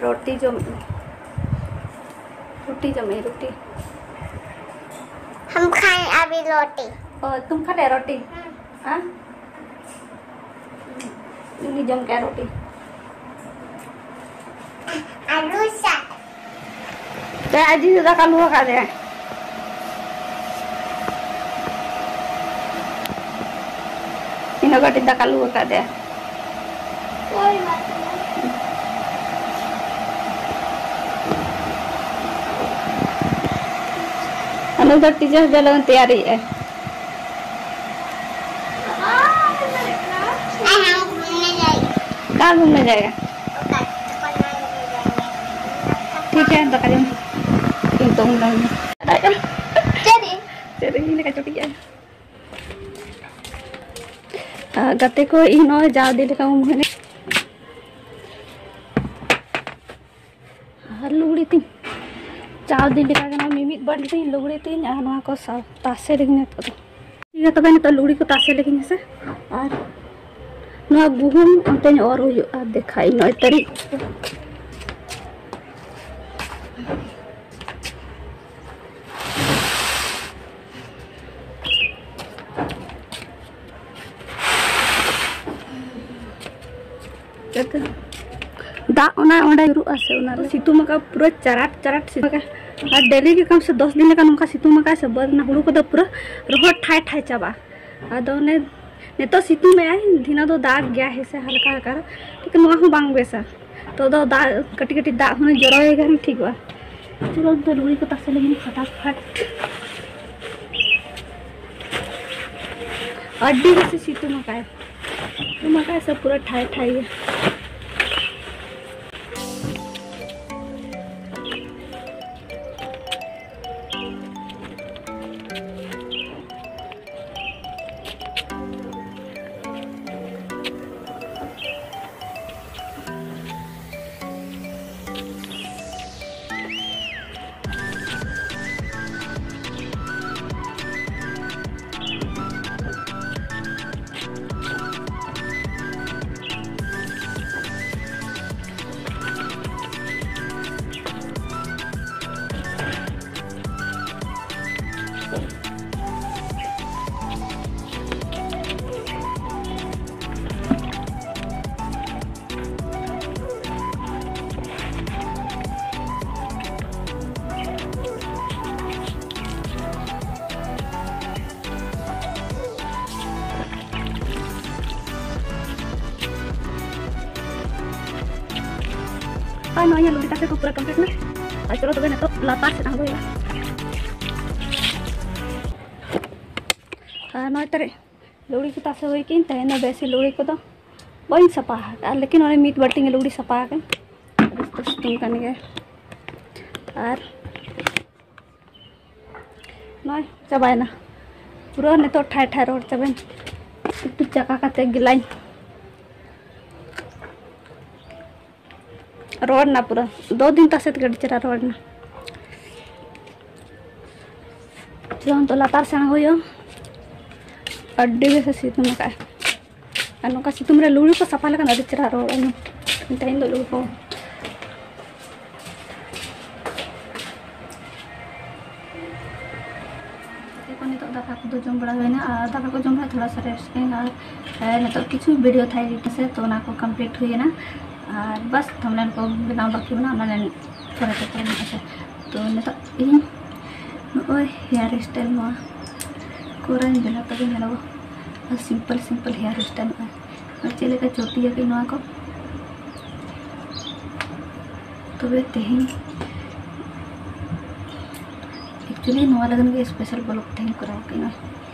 रोटी जो, रोटी जो मैं रोटी। हम खाएं अभी रोटी। ओ, तुम खा ले रोटी? हाँ। ᱩᱱᱤ ᱡᱚᱢ ᱠᱮᱜᱼᱟ ᱨᱩᱴᱤ᱾ ᱟᱹᱞᱩ ᱥᱟᱜ᱾ ᱛᱚ ᱟᱡᱤ ᱫᱚ ᱫᱟᱠᱟ ᱞᱩ ᱟᱠᱟᱫ ᱫᱮᱭᱟ᱾ ᱤᱧ ᱫᱚ ᱠᱟᱹᱴᱤᱡ ᱫᱟᱠᱟ ᱞᱩ ᱟᱠᱟᱫ ᱫᱮᱭᱟ᱾ ᱩᱱᱤ ᱫᱚ ᱴᱤᱪᱟᱨ ᱡᱟᱞᱟᱣ ᱛᱮᱭᱟᱨᱤᱭᱮᱜᱼᱟᱭ᱾ कहाँ घूमने जाएगा? ठीक है, दका जम। तुम तो घूमने। चलिए। चलिए, इन्हें का चुटिया। ᱜᱟᱛᱮ ᱠᱚ, ᱤᱧ ᱱᱚᱜᱼᱚᱭ ᱡᱟᱣ ᱫᱤᱱ ᱞᱮᱠᱟ ᱩᱢ ᱦᱩᱭᱱᱟ᱾ ᱟᱨ ᱞᱩᱜᱽᱲᱤ ᱛᱤᱧ, ᱡᱟᱣ ᱫᱤᱱ ᱞᱮᱠᱟ ᱜᱮ ᱱᱚᱣᱟ ᱢᱤᱢᱤᱫ ᱵᱟᱹᱞᱴᱤᱱ ᱞᱩᱜᱽᱲᱤ ᱛᱤᱧ ᱟᱨ ᱱᱚᱣᱟ ᱠᱚ ᱥᱟᱶ ᱛᱟᱥᱮ ᱞᱟᱹᱜᱤᱫ ᱱᱤᱛᱚᱜ ᱫᱚ᱾ ᱴᱷᱤᱠ ᱜᱮᱭᱟ, ᱛᱚᱵᱮ ᱱᱤᱛᱚᱜ ᱞᱩᱜᱽᱲᱤ ᱠᱚ ᱛᱟᱥᱮ ᱞᱟᱹᱜᱤᱫ ᱦᱮᱸᱥᱮ᱾ ᱟᱨ ᱱᱚᱣᱟ ᱜᱩᱦᱩᱢ ᱚᱱᱛᱮᱧ ᱚᱨ ᱦᱩᱭᱩᱜᱼᱟ, ᱫᱮᱠᱷᱟ ᱤᱧ ᱱᱚᱭ ᱛᱟᱹᱨᱤᱠᱷ᱾ ᱫᱟᱜ ᱚᱱᱟ ᱚᱸᱰᱮ ᱧᱩᱨᱩᱜᱼᱟ ᱥᱮ, ᱚᱱᱟ ᱫᱚ ᱥᱤᱛᱩᱝ ᱟᱠᱟᱫ, ᱯᱩᱨᱟᱹ ᱪᱟᱨᱟᱴ ᱪᱟᱨᱟᱴ ᱥᱤᱛᱩᱝ ᱟᱠᱟᱫ᱾ ᱟᱨ ᱰᱮᱞᱤ ᱜᱮ ᱠᱚᱢ ᱥᱮ ᱫᱚᱥ ᱫᱤᱱ ᱞᱮᱠᱟ ᱱᱚᱝᱠᱟ ᱥᱤᱛᱩᱝ ᱟᱠᱟᱫ ᱥᱮ, ᱵᱟᱹᱫᱽ ᱨᱮᱱᱟᱜ ᱦᱩᱲᱩ ᱠᱚᱫᱚ ᱯᱩᱨᱟᱹ ᱨᱚᱦᱚᱲ ᱴᱷᱟᱭ ᱴᱷᱟᱭ ᱪᱟᱵᱟᱜᱼᱟ᱾ ᱟᱫᱚ ᱚᱱᱮ ᱱᱤᱛᱚᱜ ᱥᱤᱛᱩᱝ ᱮᱜᱼᱟᱭ, ᱫᱷᱤᱱᱟᱹ ᱫᱚ ᱫᱟᱜ ᱜᱮᱭᱟ ᱦᱮᱸ ᱥᱮ, ᱦᱟᱞᱠᱟ ᱦᱟᱞᱠᱟ ᱨᱮ, ᱞᱮᱠᱤᱱ ᱱᱚᱣᱟ ᱦᱚᱸ ᱵᱟᱝ ᱵᱮᱥᱟ᱾ ᱛᱚ ᱫᱚ ᱫᱟᱜ ᱠᱟᱹᱴᱤᱡ ᱠᱟᱹᱴᱤᱡ ᱫᱟᱜ ᱦᱚᱸ ᱡᱚᱨᱚᱭ ᱠᱷᱟᱱ ᱴᱷᱤᱠᱚᱜᱼᱟ᱾ ᱪᱚᱞᱚ ᱫᱚ ᱞᱩᱜᱽᱲᱤ ᱠᱚ ᱛᱟᱥᱮ ᱞᱟᱹᱜᱤᱫ ᱯᱷᱟᱴᱟᱯᱷᱟᱴ᱾ ᱟᱹᱰᱤ ᱵᱮᱥᱤ ᱥᱤᱛᱩᱝ ᱟᱠᱟᱭ, ᱥᱤᱛᱩᱝ ᱟᱠᱟᱭ ᱥᱮ ᱯᱩᱨᱟᱹ ᱴᱷᱟᱭ ᱴᱷᱟᱭ ᱜᱮ᱾ ᱟᱨ ᱱᱚᱜᱼᱚᱭ ᱞᱩᱜᱽᱲᱤ ᱛᱟᱥᱮ ᱠᱚ ᱯᱩᱨᱟᱹ complete ᱱᱟ᱾ ᱟᱨ ᱪᱚᱞᱚ ᱛᱚᱵᱮ ᱱᱤᱛᱚᱜ ᱞᱟᱛᱟᱨ ᱥᱮᱫ ᱟᱬᱜᱚ ᱦᱩᱭᱩᱜᱼᱟ᱾ ᱟᱨ ᱱᱚᱜᱼᱚᱭ ᱛᱟᱨᱮ ᱞᱩᱜᱽᱲᱤ ᱠᱚ ᱛᱟᱥᱮ ᱦᱩᱭ ᱠᱤᱱ, ᱛᱮᱦᱮᱧ ᱫᱚ ᱵᱮᱥᱤ ᱞᱩᱜᱽᱲᱤ ᱠᱚᱫᱚ ᱵᱟᱹᱧ ᱥᱟᱯᱟ ᱟᱠᱟᱫᱼᱟ, ᱞᱮᱠᱤᱱ ᱚᱱᱮ ᱢᱤᱫ ᱵᱟᱹᱴᱤ ᱜᱮ ᱞᱩᱜᱽᱲᱤ ᱥᱟᱯᱟ ᱟᱠᱟᱫ᱾ ᱟᱹᱰᱤ ᱩᱥᱛᱟᱹ ᱥᱤᱛᱩᱝ ᱠᱟᱱ ᱜᱮᱭᱟ᱾ ᱟᱨ ᱱᱚᱜᱼᱚᱭ ᱪᱟᱵᱟᱭᱮᱱᱟ ᱯᱩᱨᱟᱹ, ᱱᱤᱛᱚᱜ ᱴᱷᱟᱭ ᱴᱷᱟᱭ ᱨᱚᱦᱚᱲ ᱪᱟᱵᱟᱭᱮᱱᱟ᱾ ᱮᱠᱴᱩ ᱪᱟᱠᱟ ᱠᱟᱛᱮ ᱜᱮᱞᱟᱧ ᱨᱚᱦᱚᱲ ᱮᱱᱟ ᱯᱩᱨᱟᱹ, ᱫᱚ ᱫᱤᱱ ᱛᱟᱥᱮ ᱛᱮᱜᱮ ᱟᱹᱰᱤ ᱪᱮᱦᱨᱟ ᱨᱚᱦᱚᱲ ᱮᱱᱟ᱾ ᱪᱚᱞᱚ ᱱᱤᱛᱚᱜ ᱞᱟᱛᱟᱨ ᱥᱮᱱ ᱦᱩᱭᱩᱜᱼᱟ, ᱟᱹᱰᱤ ᱵᱮᱥ ᱮ ᱥᱤᱛᱩᱝ ᱟᱠᱟᱫᱼᱟ᱾ ᱟᱨ ᱱᱚᱝᱠᱟ ᱥᱤᱛᱩᱝ ᱨᱮ ᱞᱩᱜᱽᱲᱤ ᱠᱚ ᱥᱟᱯᱷᱟ ᱞᱮᱠᱷᱟᱱ ᱟᱹᱰᱤ ᱪᱮᱦᱨᱟ ᱨᱚᱦᱚᱲᱚᱜᱼᱟ᱾ ᱛᱮᱦᱮᱧ ᱫᱚ ᱞᱩᱜᱽᱲᱤ ᱠᱚ ᱱᱤᱛᱚᱜ ᱫᱟᱠᱟ ᱠᱚᱫᱚ ᱡᱚᱢ ᱵᱟᱲᱟ ᱦᱩᱭᱱᱟ, ᱟᱨ ᱫᱟᱠᱟ ᱠᱚ ᱡᱚᱢ ᱵᱟᱲᱟ ᱛᱷᱚᱲᱟ ᱥᱟ rest ᱠᱟᱹᱧ, ᱟᱨ, ᱮ, ᱱᱤᱛᱚᱜ ᱠᱤᱪᱷᱩ video ᱛᱟᱦᱮᱸ ᱞᱮᱱᱟ ᱥᱮ, ᱛᱚ ᱚᱱᱟ ᱠᱚ complete ᱦᱩᱭᱮᱱᱟ᱾ ᱟᱨ ᱵᱟᱥ, thumbnail ᱠᱚ ᱵᱮᱱᱟᱣ ᱵᱟᱹᱠᱤ ᱢᱮᱱᱟᱜᱼᱟ, ᱚᱱᱟ ᱞᱮ ᱯᱚᱨᱮ ᱛᱮ ᱠᱚᱨᱟᱣ ᱦᱩᱭᱩᱜᱼᱟ ᱥᱮ᱾ ᱛᱚ ᱱᱤᱛᱚᱜ ᱤᱧ ᱱᱚᱜᱼᱚᱭ hair style ᱱᱚᱣᱟ ᱠᱚᱨᱟᱣ ᱤᱧ ᱵᱮᱱᱟᱣ ᱛᱟᱵᱚᱱ ᱧᱮᱞᱚᱜᱼᱟ, simple simple hair style ᱱᱚᱜᱼᱚᱭ᱾ ᱟᱨ ᱪᱮᱫ ᱞᱮᱠᱟ ᱪᱩᱴᱤᱭᱟᱠᱟᱹᱧ ᱱᱚᱣᱟ ᱠᱚ᱾ ᱛᱚᱵᱮ ᱛᱮᱦᱮᱧ actually ᱱᱚᱣᱟ ᱞᱟᱹᱜᱤᱫ ᱜᱮ special vlog ᱛᱮᱦᱮᱧ ᱠᱚᱨᱟᱣ ᱠᱟᱱᱟ᱾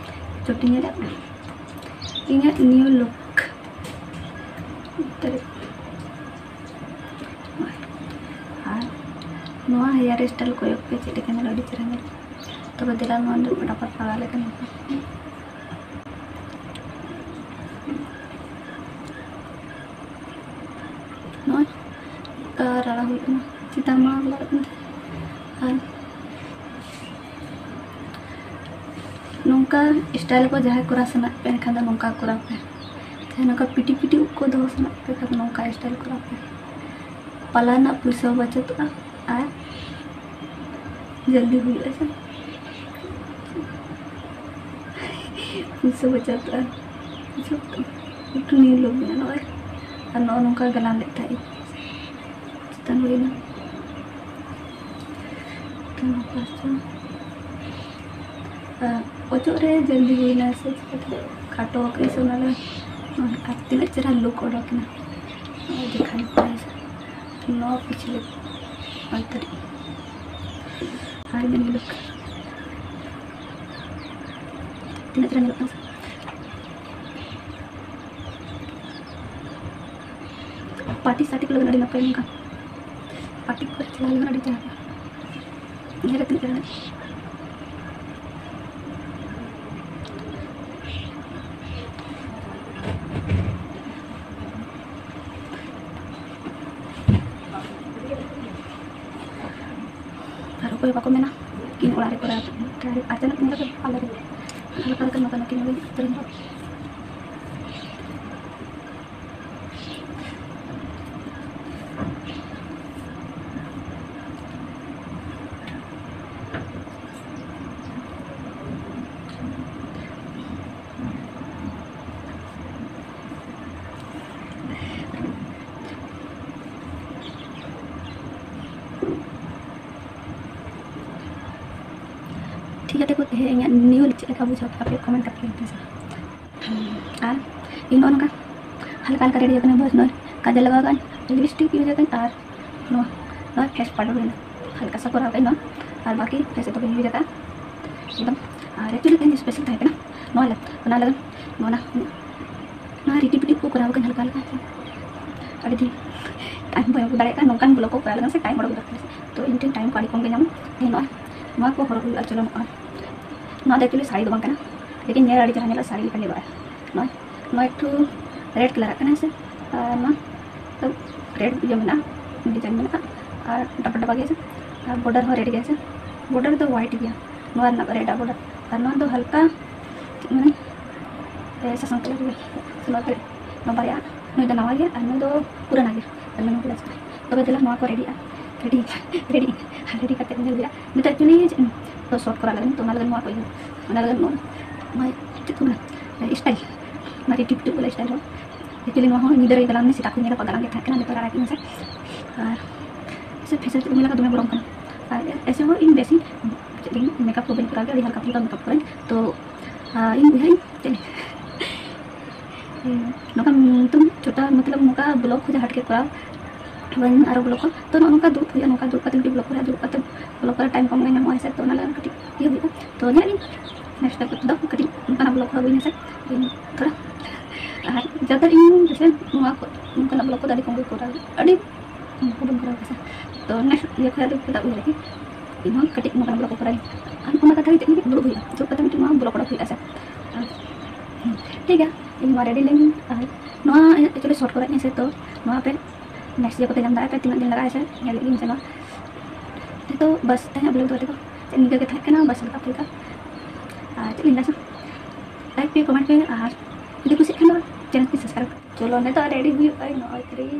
ᱪᱩᱴᱤ ᱧᱮᱞᱮᱫ ᱯᱮ? ᱤᱧᱟᱹᱜ new look᱾ ᱟᱨ ᱱᱚᱣᱟ hair style ᱠᱚᱭᱚᱜ ᱯᱮ, ᱪᱮᱫ ᱞᱮᱠᱟ ᱧᱮᱞᱚᱜᱼᱟ, ᱟᱹᱰᱤ ᱪᱮᱦᱨᱟ ᱧᱮᱞᱚᱜᱼᱟ᱾ ᱛᱚᱵᱮ ᱫᱮᱞᱟ ᱱᱚᱣᱟ ᱫᱚ ᱯᱷᱟᱴᱟᱯᱷᱟᱴ ᱞᱟᱜᱟᱣ ᱞᱮᱠᱷᱟᱱ ᱱᱟᱯᱟᱭ᱾ ᱱᱚᱜᱼᱚᱭ ᱱᱚᱝᱠᱟ ᱨᱟᱲᱟ ᱦᱩᱭᱩᱜ ᱠᱟᱱᱟ, ᱪᱮᱛᱟᱱ ᱢᱟ ᱞᱟᱜᱟᱜ ᱠᱟᱱ ᱛᱟᱦᱮᱸ᱾ ᱟᱨ ᱱᱚᱝᱠᱟ style ᱠᱚ ᱡᱟᱦᱟᱸᱭ ᱠᱚᱨᱟᱣ ᱥᱟᱱᱟᱭᱮᱫ ᱯᱮ, ᱮᱱᱠᱷᱟᱱ ᱫᱚ ᱱᱚᱝᱠᱟ ᱠᱚᱨᱟᱣ ᱯᱮ᱾ ᱡᱟᱦᱟᱸᱭ ᱱᱚᱝᱠᱟ ᱯᱤᱴᱤ ᱯᱤᱴᱤ ᱩᱵ ᱠᱚ ᱫᱚᱦᱚ ᱥᱟᱱᱟᱭᱮᱫ ᱯᱮ ᱠᱷᱟᱱ, ᱱᱚᱝᱠᱟ style ᱠᱚᱨᱟᱣ ᱯᱮ᱾ ᱯᱟᱞᱟ ᱨᱮᱱᱟᱜ ᱯᱩᱭᱥᱟᱹ ᱦᱚᱸ ᱵᱟᱪᱚᱜᱼᱟ ᱟᱨ ᱡᱚᱞᱫᱤ ᱦᱩᱭᱩᱜᱼᱟ ᱥᱮ᱾ ᱥᱮ ᱵᱟᱡᱟᱣ ᱠᱟᱜᱼᱟ᱾ ᱵᱩᱡᱷᱟᱹᱣ ᱠᱮᱫᱟᱢ? ᱮᱠᱴᱩ ᱱᱤᱭᱩ ᱞᱩᱠ ᱢᱮᱱᱟᱜᱼᱟ ᱱᱚᱜᱼᱚᱭ᱾ ᱟᱨ ᱱᱚᱜᱼᱚ ᱱᱚᱝᱠᱟ ᱜᱟᱞᱟᱝ ᱞᱮᱫ ᱛᱟᱦᱮᱸᱫ ᱤᱧ᱾ ᱪᱮᱛᱟᱱ ᱦᱩᱭᱱᱟ᱾ ᱛᱚ ᱱᱚᱝᱠᱟ ᱥᱮ, ᱟᱨ ᱚᱪᱚᱜ ᱨᱮ ᱡᱚᱞᱫᱤ ᱦᱩᱭᱱᱟ ᱥᱮ ᱪᱤᱠᱟᱹᱛᱮ ᱠᱷᱟᱴᱚ ᱟᱠᱟᱫ ᱥᱮ ᱚᱱᱟ ᱞᱮ, ᱟᱨ ᱛᱤᱱᱟᱹᱜ ᱪᱮᱦᱨᱟ ᱞᱩᱠ ᱚᱰᱚᱠ ᱮᱱᱟ᱾ ᱱᱚᱜᱼᱚᱭ ᱫᱮᱠᱷᱟᱣ ᱯᱮ ᱥᱮ᱾ ᱱᱚᱣᱟ ᱯᱤᱪᱷᱞᱮ ᱯᱟᱸᱪ ᱛᱟᱹᱨᱤᱠᱷ᱾ ᱟᱨ ᱧᱮᱞ ᱞᱩᱠ᱾ ᱛᱤᱱᱟᱹᱜ ᱪᱮᱦᱨᱟ ᱧᱮᱞᱚᱜ ᱠᱟᱱᱟ ᱥᱮ? ᱯᱟᱨᱴᱤ ᱥᱟᱨᱴᱤ ᱠᱚ ᱞᱟᱹᱜᱤᱫ ᱟᱹᱰᱤ ᱱᱟᱯᱟᱭ ᱱᱚᱝᱠᱟ᱾ ᱯᱟᱨᱴᱤ ᱠᱚᱨᱮ ᱪᱟᱞᱟᱣ ᱞᱟᱹᱜᱤᱫ ᱟᱹᱰᱤ ᱪᱮᱦᱨᱟ᱾ ᱧᱮᱞ ᱨᱮ ᱛᱤᱱᱟᱹᱜ ᱪᱮᱦᱨᱟ ᱧᱮᱞᱚᱜ᱾ ᱟᱨ ᱚᱠᱚᱭ ᱵᱟᱠᱚ ᱢᱮᱱᱟ ᱤᱧ ᱚᱲᱟᱜ ᱨᱮ ᱠᱚᱨᱟᱣ ᱟᱪᱟᱱᱟᱠ ᱧᱮᱞ ᱠᱟᱛᱮ ᱟᱞᱮ ᱦᱟᱞᱠᱟ ᱦᱟᱞᱠᱟ ᱱᱚᱝᱠᱟ ᱱᱚᱝᱠᱟ ᱧᱮᱞ ᱩᱛᱟᱹᱨ ᱧᱚᱜ᱾ ᱴᱷᱤᱠ ᱜᱮᱭᱟ ᱛᱟᱠᱚ, ᱛᱮᱦᱮᱧ ᱤᱧᱟᱹᱜ ᱱᱤᱭᱩ ᱪᱮᱫ ᱞᱮᱠᱟ ᱵᱩᱡᱷᱟᱹᱣ ᱠᱮᱫᱟ ᱯᱮ ᱠᱚᱢᱮᱱᱴ ᱠᱟᱛᱮ ᱞᱟᱹᱭ ᱯᱮ ᱥᱮ᱾ ᱟᱨ ᱤᱧ ᱱᱚᱜᱼᱚ ᱱᱚᱝᱠᱟ ᱦᱟᱞᱠᱟ ᱦᱟᱞᱠᱟ ᱨᱮᱰᱤ ᱟᱠᱟᱱᱟ, ᱵᱟᱥ ᱱᱚᱜᱼᱚᱭ ᱠᱟᱡᱚᱞ ᱞᱟᱜᱟᱣ ᱠᱟᱜᱼᱟᱹᱧ, ᱞᱤᱯᱥᱴᱤᱠ ᱤᱭᱩᱡᱽ ᱟᱠᱟᱫᱟᱹᱧ ᱟᱨ ᱱᱚᱣᱟ ᱱᱚᱣᱟ ᱯᱷᱮᱥ ᱯᱟᱣᱰᱟᱨ ᱦᱩᱭᱱᱟ, ᱦᱟᱞᱠᱟ ᱥᱟ ᱠᱚᱨᱟᱣ ᱠᱟᱜᱼᱟᱹᱧ ᱱᱚᱣᱟ, ᱟᱨ ᱵᱟᱹᱠᱤ ᱯᱷᱮᱥ ᱫᱚ ᱵᱟᱹᱧ ᱤᱭᱩᱡᱽ ᱟᱠᱟᱫᱼᱟ ᱮᱠᱫᱚᱢ᱾ ᱟᱨ ᱮᱠᱪᱩᱭᱮᱞᱤ ᱛᱮᱦᱮᱧ ᱥᱯᱮᱥᱟᱞ ᱛᱟᱦᱮᱸ ᱠᱟᱱᱟ ᱱᱚᱣᱟ ᱞᱟᱹᱜᱤᱫ, ᱚᱱᱟ ᱞᱟᱹᱜᱤᱫ ᱱᱚᱣᱟ ᱱᱟ-, ᱱᱚᱣᱟ ᱨᱤᱴᱤ ᱯᱤᱴᱤ ᱠᱚ ᱠᱚᱨᱟᱣ ᱠᱟᱜᱼᱟᱹᱧ ᱦᱟᱞᱠᱟ ᱦᱟᱞᱠᱟ᱾ ᱟᱹᱰᱤ ᱫᱤᱱ ᱴᱟᱭᱤᱢ ᱵᱟᱹᱧ ᱟᱹᱜᱩ ᱫᱟᱲᱮᱭᱟᱜ ᱠᱟᱱᱟ, ᱱᱚᱝᱠᱟᱱ ᱵᱞᱚᱜ ᱠᱚ ᱠᱚᱨᱟᱣ ᱞᱟᱹᱜᱤᱫ ᱥᱮ ᱴᱟᱭᱤᱢ ᱚᱰᱚᱠ ᱫᱚᱨᱠᱟᱨ᱾ ᱛᱚ ᱤᱧ ᱴᱷᱮᱱ ᱴᱟᱭᱤᱢ ᱠᱚ ᱟᱹᱰᱤ ᱠᱚᱢ ᱜᱮ ᱧᱟᱢᱚᱜ᱾ ᱛᱮᱦᱮᱧ ᱱᱚᱣᱟ ᱱᱚᱣᱟ ᱠᱚ ᱦᱚᱨᱚᱜ ᱦᱩᱭᱩᱜᱼᱟ᱾ ᱪᱚᱞᱚ ᱱᱚᱜᱼᱚᱭ ᱱᱚᱣᱟ ᱫᱚ ᱮᱠᱪᱩᱭᱮᱞᱤ ᱥᱟᱹᱲᱤ ᱫᱚ ᱵᱟᱝ ᱠᱟᱱᱟ, ᱞᱮᱠᱤᱱ ᱧᱮᱞ ᱟᱹᱰᱤ ᱪᱮᱦᱨᱟ ᱧᱮᱞᱚᱜᱼᱟ, ᱥᱟᱹᱲᱤ ᱞᱮᱠᱟ ᱧᱮᱞᱚᱜᱼᱟ᱾ ᱱᱚᱜᱼᱚᱭ ᱱᱚᱣᱟ ᱮᱠᱴᱩ ᱨᱮᱰ ᱠᱟᱞᱟᱨᱟᱜ ᱠᱟᱱᱟ ᱦᱮᱸ ᱥᱮ, ᱟᱨ ᱱᱚᱣᱟ ᱫᱚ ᱨᱮᱰ ᱤᱭᱟᱹ ᱢᱮᱱᱟᱜᱼᱟ, ᱰᱤᱡᱟᱭᱤᱱ ᱢᱮᱱᱟᱜᱼᱟ, ᱟᱨ ᱰᱟᱵᱟ ᱰᱟᱵᱟ ᱜᱮ ᱦᱮᱸ ᱥᱮ, ᱟᱨ ᱵᱚᱰᱟᱨ ᱦᱚᱸ ᱨᱮᱰ ᱜᱮᱭᱟ ᱦᱮᱸ ᱥᱮ, ᱵᱚᱰᱟᱨ ᱫᱚ ᱦᱚᱣᱟᱭᱤᱴ ᱜᱮᱭᱟ, ᱱᱚᱣᱟ ᱨᱮᱱᱟᱜ ᱨᱮᱰ ᱟᱜ ᱵᱚᱰᱟᱨ, ᱟᱨ ᱱᱚᱣᱟ ᱫᱚ ᱦᱟᱞᱠᱟ ᱢᱟᱱᱮ ᱮ, ᱥᱟᱥᱟᱝ ᱠᱟᱞᱟᱨ ᱜᱮ, ᱥᱮ ᱱᱚᱣᱟ ᱠᱟᱞᱟᱨ, ᱱᱚᱣᱟ ᱵᱟᱨᱭᱟ, ᱱᱩᱭ ᱫᱚ ᱱᱟᱣᱟ ᱜᱮᱭᱟ ᱟᱨ ᱱᱩᱭ ᱫᱚ ᱯᱩᱨᱟᱱᱟ ᱜᱮᱭᱟ, ᱟᱨ ᱱᱩᱭ ᱫᱚ ᱯᱞᱟᱥᱴᱤᱠ᱾ ᱛᱚᱵᱮ ᱫᱮᱞᱟ ᱱᱚᱣᱟ ᱠᱚ ᱨᱮᱰᱤᱜᱼᱟ, ᱨᱮᱰᱤ, ᱨᱮᱰᱤ, ᱨᱮᱰᱤ ᱠᱟᱛᱮ ᱧᱮᱞ ᱦᱩᱭᱩᱜᱼᱟ᱾ ᱱᱤᱛᱚᱜ ᱮᱠᱪᱩᱭᱮᱞᱤ ᱪᱮᱫ, ᱛᱚ ᱥᱚᱨᱴ ᱠᱚᱨᱟᱣ ᱞᱟᱹᱜᱤᱫ, ᱛᱚ ᱚᱱᱟ ᱞᱟᱹᱜᱤᱫ ᱱᱚᱣᱟ ᱠᱚ ᱤᱭᱟᱹ, ᱚᱱᱟ ᱞᱟᱹᱜᱤᱫ ᱱᱚᱣᱟ, ᱱᱚᱣᱟ ᱪᱮᱫ ᱠᱚ ᱢᱮᱱᱟ, ᱥᱴᱟᱭᱤᱞ, ᱢᱟᱨᱮ ᱴᱤᱯ ᱴᱤᱯ ᱵᱚᱞᱮ ᱥᱴᱟᱭᱤᱞ ᱦᱚᱸ᱾ ᱮᱠᱪᱩᱭᱮᱞᱤ ᱱᱚᱣᱟ ᱦᱚᱸ ᱧᱤᱫᱟᱹ ᱨᱮᱜᱮ ᱜᱟᱞᱟᱝ ᱢᱮ, ᱥᱮᱛᱟᱜ ᱠᱷᱚᱱ ᱧᱮᱞ ᱠᱚ ᱜᱟᱞᱟᱝ ᱜᱮ ᱛᱟᱦᱮᱸ ᱠᱟᱱᱟ, ᱱᱤᱛᱚᱜ ᱨᱟᱲᱟ ᱠᱮᱫ ᱢᱮᱥᱮ᱾ ᱟᱨ ᱥᱮ ᱯᱷᱮᱥᱟᱞ ᱪᱮᱫ ᱠᱚ ᱢᱮᱱ ᱞᱮᱠᱟ ᱫᱚᱢᱮ ᱵᱚᱞᱚᱱ ᱠᱟᱱᱟ᱾ ᱟᱨ ᱮᱥᱮ ᱦᱚᱸ ᱤᱧ ᱵᱮᱥᱤ ᱪᱮᱫ ᱤᱧ ᱢᱮᱠᱟᱯ ᱠᱚ ᱵᱟᱹᱧ ᱠᱚᱨᱟᱣ ᱜᱮᱭᱟ, ᱟᱹᱰᱤ ᱦᱟᱞᱠᱟ ᱯᱷᱩᱞᱠᱟ ᱢᱮᱠᱟᱯ ᱠᱚᱨᱟᱧ᱾ ᱛᱚ ᱟᱨ ᱤᱧ ᱵᱚᱭᱦᱟᱧ ᱪᱮᱫ ᱱᱚᱝᱠᱟ ᱧᱩᱛᱩᱢ ᱪᱷᱳᱴᱟ ᱢᱚᱛᱞᱚᱵ ᱱᱚᱝᱠᱟ ᱵᱞᱚᱜ ᱠᱷᱚᱡ ᱦᱟᱴ ᱠᱮ ᱠᱚᱨᱟᱣ ᱵᱟᱹᱧ ᱟᱨᱚ ᱵᱞᱚᱜ ᱠᱚ᱾ ᱛᱚ ᱱᱚᱜᱼᱚ ᱱᱚᱝᱠᱟ ᱫᱩᱲᱩᱵ ᱦᱩᱭᱩᱜᱼᱟ, ᱱᱚᱝᱠᱟ ᱫᱩᱲᱩᱵ ᱠᱟᱛᱮ ᱢᱤᱫᱴᱤᱡ ᱵᱞᱚᱜ ᱠᱚᱨᱮ ᱫᱩᱲᱩᱵ ᱠᱟᱛᱮ ᱵᱞᱚᱜ ᱠᱚᱨᱮ ᱴᱟᱭᱤᱢ ᱠᱚᱢ ᱜᱮ ᱧᱟᱢᱚᱜᱼᱟ ᱥᱮ, ᱛᱚ ᱚᱱᱟ ᱞᱟᱹᱜᱤᱫ ᱠᱟᱹᱴᱤᱡ ᱤᱭᱟᱹ ᱦᱩᱭᱩᱜᱼᱟ᱾ ᱛᱚ ᱧᱮᱞ ᱤᱧ ᱱᱮᱠᱥᱴ ᱫᱚ ᱠᱟᱹᱴᱤᱡ ᱱᱚᱝᱠᱟᱱᱟᱜ ᱵᱞᱚᱜ ᱠᱚ ᱟᱹᱜᱩᱭ ᱢᱮᱥᱮ ᱤᱧ ᱛᱷᱚᱲᱟ᱾ ᱟᱨ ᱡᱟᱫᱟ ᱤᱧ ᱡᱮᱥᱮ ᱱᱚᱣᱟ ᱠᱚ ᱱᱚᱝᱠᱟᱱᱟᱜ ᱵᱞᱚᱜ ᱠᱚᱫᱚ ᱟᱹᱰᱤ ᱠᱚᱢ ᱜᱮ ᱠᱚᱨᱟᱣ, ᱟᱹᱰᱤ ᱠᱚᱢ ᱠᱚ ᱵᱟᱹᱧ ᱠᱚᱨᱟᱣ ᱠᱟᱫᱟ᱾ ᱛᱚ ᱱᱮᱠᱥᱴ ᱤᱭᱟᱹ ᱠᱷᱚᱱ ᱫᱚ ᱪᱮᱫᱟᱜ ᱩᱭᱦᱟᱹᱨ ᱠᱤ ᱤᱧ ᱦᱚᱸ ᱠᱟᱹᱴᱤᱡ ᱱᱚᱝᱠᱟᱱᱟᱜ ᱵᱞᱚᱜ ᱠᱚ ᱠᱚᱨᱟᱣ᱾ ᱟᱨ ᱚᱱᱟ ᱠᱟᱛᱷᱟ ᱜᱮ ᱪᱮᱫ ᱞᱟᱹᱜᱤᱫ ᱫᱩᱲᱩᱵ ᱦᱩᱭᱩᱜᱼᱟ, ᱫᱩᱲᱩᱵ ᱠᱟᱛᱮ ᱢᱤᱫᱴᱮᱱ ᱱᱚᱣᱟ ᱵᱞᱚᱜ ᱚᱰᱚᱠ ᱦᱩᱭᱩᱜᱼᱟ ᱥᱮ᱾ ᱟᱨ ᱴᱷᱤᱠ ᱜᱮᱭᱟ, ᱤᱧ ᱱᱚᱣᱟ ᱨᱮᱰᱤ ᱞᱮᱱ ᱟᱨ ᱱᱚᱣᱟ ᱮᱠᱪᱩᱭᱮᱞᱤ ᱥᱚᱨᱴ ᱠᱚᱨᱮ ᱦᱮᱸ ᱥᱮ, ᱛᱚ ᱱᱚᱣᱟ ᱯᱮ ᱱᱮᱠᱥᱴ ᱤᱭᱟᱹ ᱠᱚᱛᱮ ᱧᱟᱢ ᱫᱟᱲᱮᱭᱟᱜᱼᱟ ᱯᱮ, ᱛᱤᱱᱟᱹᱜ ᱫᱤᱱ ᱞᱟᱜᱟᱜᱼᱟ ᱥᱮ ᱧᱮᱞ ᱞᱟᱹᱜᱤᱫ ᱤᱧ ᱪᱟᱞᱟᱜᱼᱟ᱾ ᱱᱤᱛᱚᱜ ᱵᱟᱥ ᱛᱮᱦᱮᱧᱟᱜ ᱵᱞᱚᱜ ᱫᱚ ᱟᱹᱰᱤ ᱠᱚ ᱪᱮᱫ ᱱᱤᱝᱠᱟᱹ ᱜᱮ ᱛᱟᱦᱮᱸ ᱠᱟᱱᱟ, ᱵᱟᱥ ᱞᱮᱠᱟ ᱯᱷᱩᱞᱠᱟ᱾ ᱟᱨ ᱪᱮᱫ ᱞᱤᱧ ᱞᱟᱹᱭᱟ, ᱞᱟᱭᱤᱠ ᱯᱮ, ᱠᱚᱢᱮᱱᱴ ᱯᱮ, ᱟᱨ ᱡᱩᱫᱤ ᱠᱩᱥᱤᱜ ᱠᱷᱟᱱ ᱫᱚ ᱪᱮᱱᱮᱞ ᱯᱮ ᱥᱟᱵᱥᱠᱨᱟᱭᱤᱵ᱾ ᱪᱚᱞᱚ ᱱᱤᱛᱚᱜ ᱨᱮᱰᱤ ᱦᱩᱭᱩᱜᱼᱟ, ᱱᱚᱜᱼᱚᱭ ᱯᱷᱨᱤᱡᱽ᱾